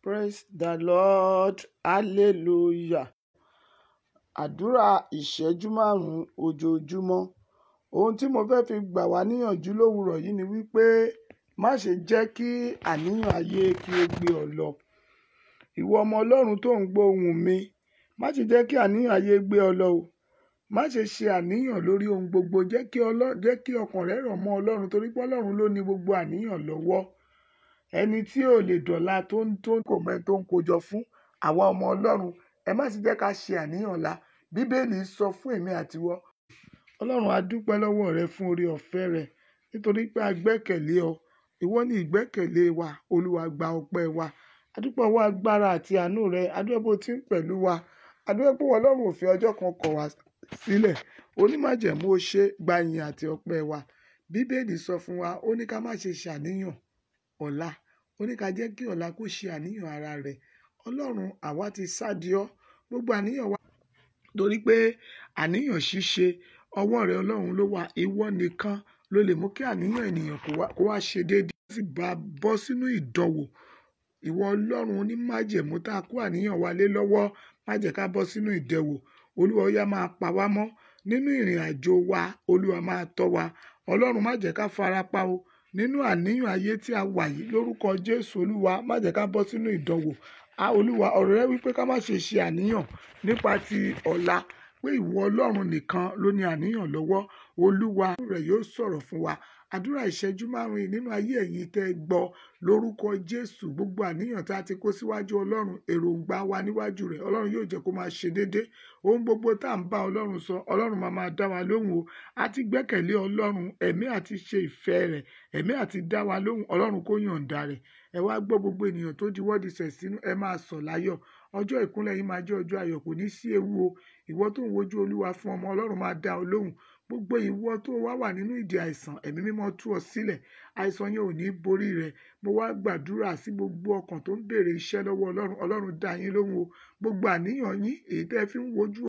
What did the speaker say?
Praise the Lord. Hallelujah. Àdúrà ìṣẹ́jú márùn-ún ojoojúmọ́. Ohun tí mo fẹ́ fi gbà wá níyànjú lówùúrọ̀ yìí ni wípé má ṣe jẹ́ kí àníyàn ayé kí ó gbé ọ lọ. Ìwọ ọmọ Ọlọ́run tó ń gbọ́ ohùn mi, má ṣe jẹ́ kí àníyàn ayé gbé ọ lọ o. Má ṣe ṣe àníyàn lórí ohun gbogbo. Jẹ́ kí ọkàn rẹ rọ̀ mọ́ Ọlọ́run, torí pé Ọlọ́run ló ní gbogbo àníyàn lọ́wọ́. Ẹni tí ò lè dọ̀la tó ń kò mọ ẹni tó ń kojọ fún. Àwa ọmọ Ọlọ́run, ẹ má ṣe jẹ́ ká ṣe àníyàn ọ̀la. Bíbélì sọ fún èmi àtiwọ. Ọlọ́run, a dúpẹ́ lọ́wọ́ rẹ fún oore ọ̀fẹ́ rẹ, nítorí pé a gbẹ́kẹ̀lé ọ. Ìwọ ni ìgbẹ́kẹ̀lé wa. Olúwa, gba ọpẹ́ wa. A dúpẹ́ ọwọ́ agbára àti àánú rẹ. A dúpẹ́ bó ti ń pẹ̀lú wa. A dúpẹ́ pé Ọlọ́run ò fi ọjọ́ kan kọ̀ wá sílẹ̀. Onímájẹ̀mú ó ṣe, gba ìyìn àti ọpẹ́ wa. Bíbélì sọ fún wa, ó ní ká má ṣe ṣàníyàn ọ̀la. Ó ní ká jẹ́ kí ọ̀la kó ṣe àníyàn ara rẹ̀. Ọlọ́run, àwa ti sádi ọ́. Gbogbo àníyàn wa, torí pé àníyàn ṣíṣe ọwọ́ rẹ Ọlọ́run ló wà. Ìwọ nìkan ló lè mú kí àníyàn ènìyàn kó wá ṣe déédéé, ó sì bá bọ́ sínú ìdánwò. Ìwọ Ọlọ́run onímájẹ̀mú tá a kó àníyàn wa lé lọ́wọ́, má jẹ́ ká bọ́ sínú ìdẹwò. Olúwa, ó yá máa pa wá mọ́ nínú ìrìn àjò wa. Olúwa máa tọ́ wa. Ọlọ́run, má jẹ́ ká farapa o nínú àníyàn ayé tí a wà yìí lórúkọ Jésù. Olúwa, má jẹ́ ká bọ́ sínú ìdánwò. Olúwa, ọ̀rọ̀ rẹ wípé ká má ṣe ṣe àníyàn nípa ti ọ̀la, pé ìwọ Ọlọ́run nìkan ló ní àníyàn lọ́wọ́. Olúwa rẹ̀ yóò sọ̀rọ̀ fún wa. Àdúrà ìṣẹ́jú márùn-ún yìí nínú ayé ẹ̀yin tẹ́ ẹ gbọ́ lórúkọ Jésù. Gbogbo àníyàn tá a ti kó síwájú Ọlọ́run, èròǹgbà wa níwájú rẹ̀, Ọlọ́run yóò jẹ́ kó máa ṣe déédé. Ohun gbogbo tá à ń bá Ọlọ́run sọ, Ọlọ́run máa máa dá wa lóhùn o. A ti gbẹ́kẹ̀lé Ọlọ́run, ẹ̀mí àti ṣe ìfẹ́ rẹ̀, ẹ̀mí àti dá wa lóhùn, Ọlọ́run kó yọ̀ǹda rẹ̀. Ẹ wá gbọ́, gbogbo ènìyàn tó di wọ́ọ̀dì sẹ̀ sínú, ẹ máa sọ̀ láyọ̀. Ọjọ́ ìkúnlẹ̀ yìí máa jẹ́ ọjọ́ ayọ̀, kò ní sí ewu o. Ìwọ tó ń wojú Olúwa fún ọmọ, Ọlọ́run máa dá ọ lóhùn. Gbogbo ìwọ tó wá wà nínú ìdè àìsàn, ẹ̀mí mímọ́ tú ọ sílẹ̀. Àìsàn yẹn ò ní borí rẹ. Mo wá gbàdúrà sí gbogbo ọkàn tó ń béèrè iṣẹ́ lọ́wọ́ Ọlọ́run. Ọlọ́run dá yín lóhùn o. Gbogbo àníyàn yín, èyí tẹ́ fi ń wojú